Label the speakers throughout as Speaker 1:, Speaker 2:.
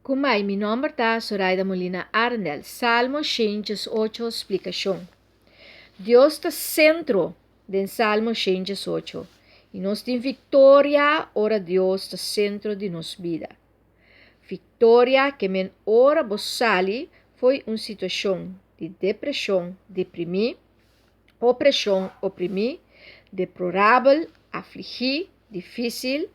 Speaker 1: Kumai, mi nomber ta Zoraida Molina Arendel. Salmo 108 splikashon. Dios ta sentro den Salmo 108 i nos tin viktoria ora Dios ta sentro di nos bida. Viktoria ke men ora bo sali fo'i un situashon di depreshon, deprimí, opreshon, oprimí, deplorabel, afligí, difísil,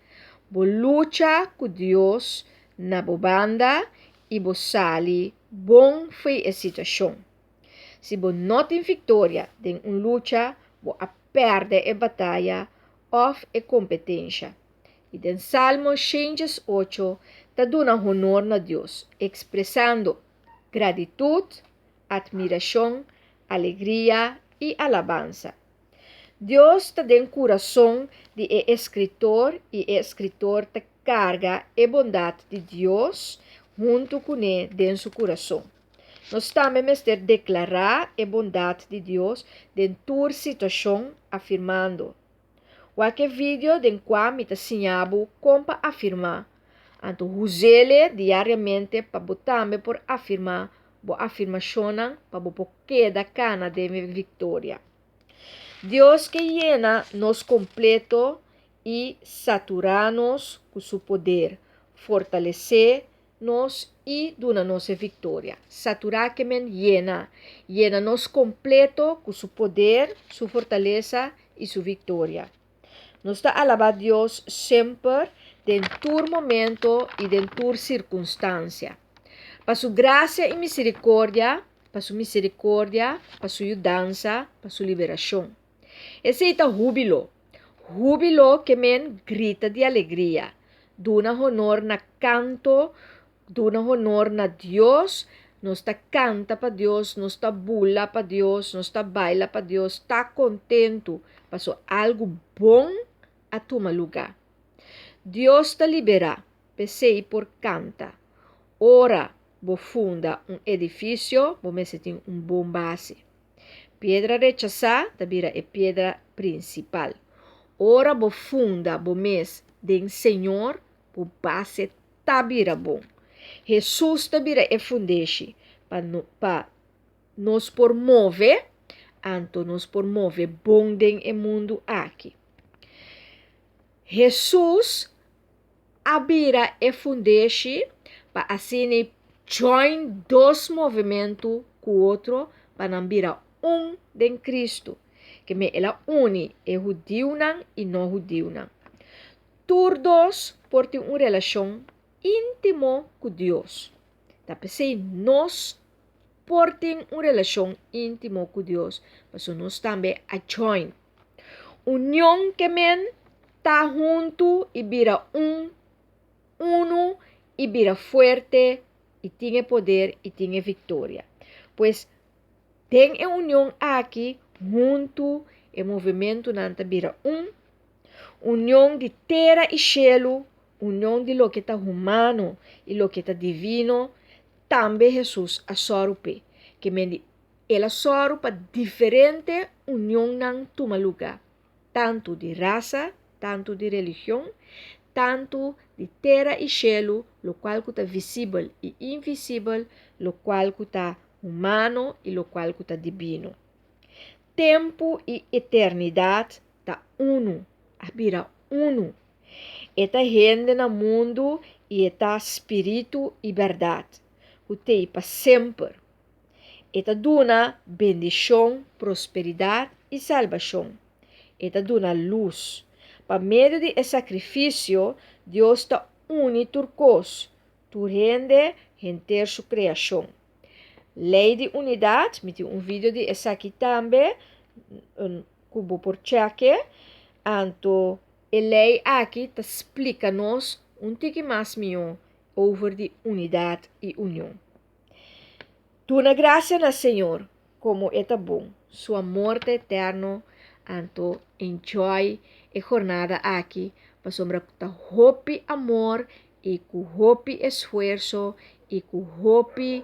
Speaker 1: bo lucha ku Dios na bo banda i bo sali bon fo'i e situashon. Si bo no tin viktoria den un lucha, bo a pèrdè e bataya òf e kompetensha. I den Salmo 108 ta duna honor na Dios, ekspresando gratitut, atmirashon, alegria i alabansa. Dios ta den kurason di e eskritor i e eskritor ta karga e bondat di Dios huntu kuné den su kurason. Nos tambe mester deklará e bondat di Dios den tur situashon, afirmando, Wak e video den kua mi ta siña bo kon pa afirmá. Anto huz'ele diariamente pa bo tambe por afirmá bo afirmashonnan pa bo por keda kana den e viktoria. Dios ke yena nos kompleto i saturá nos ku su poder, fortalesé nos i duna nos e viktoria. Saturá ke men yena. Yena nos kompleto ku su poder, su fortalesa i su viktoria. Nos ta alabá Dios semper, den tur momento i den tur sirkunstansia. Pa su grasia i miserikordia, pa su miserikordia, pa su yudansa, pa su liberashon. Esei ta húbilo. Húbilo ke men grita di alegria, duna honor na kanto, duna honor na Dios, nos ta kanta pa Dios, nos ta bula pa Dios, nos ta baila pa Dios, ta kontentu paso algu bon a tuma lugá. Dios ta liberá, p'esei por kanta. Ora bo funda un edifisio, bo mester tin un bon base. Piedra rechasá ta bira e piedra prinsipal. Ora bo funda bo mes den Señor, bo base ta bira bon. Hesus ta bira e fundeshi pa pa nos por move, anto nos por move bon den e mundu aki. Hesus a bira e fundeshi pa asina join dos movementu ku otro pa nan bira un den Kristu. Ke me el a uni e hudiunan i no hudiunan. Tur dos por tin un relashon íntimo ku Dios. Ta p'esei nos por tin un relashon íntimo ku Dios, pasobra nos tambe a join. Union ke men ta huntu i bira un, unu i bira fuerte i tin e poder i tin e viktoria. Pues, den e union aki, huntu e movimentunan ta bira un, union di tera i shelu, union di loke ta humano i loke ta divino, Tambe Hesus a sòru p'e, ke men di el a sòru pa diferente unionnan tuma lugá, tantu di rasa, tantu di religion, tantu di tera i shelu, lokual ku ta visibel i invisibel, lokual ku ta humano i lokual ku ta dibino. Tempu i eternidat ta unu, a bira unu. E ta hende na mundu i e ta spiritu i bèrdat, ku t'ei pa semper. E ta duna bendishon, prosperidat i salbashon. E ta duna lus. Pa medio di e sakrifisio, Dios ta uni tur kos, tur hende, henter su kreashon. Lei di unidat, mi tin un video di esaki tambe, ku bo por chèk'e. Anto e lei aki ta splika nos un tiki mas mihó over di unidat i union. Duna grasia na Señor, komo e ta bon, su amor ta eterno. Anto enjoy e jornada aki, pasobra ta hopi amor i ku hopi esfuerso i ku hopi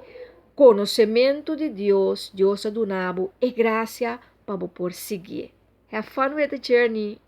Speaker 1: konosementu di Dios, Dios a duna bo e grasia pa bo por siguié. Have fun with the journey!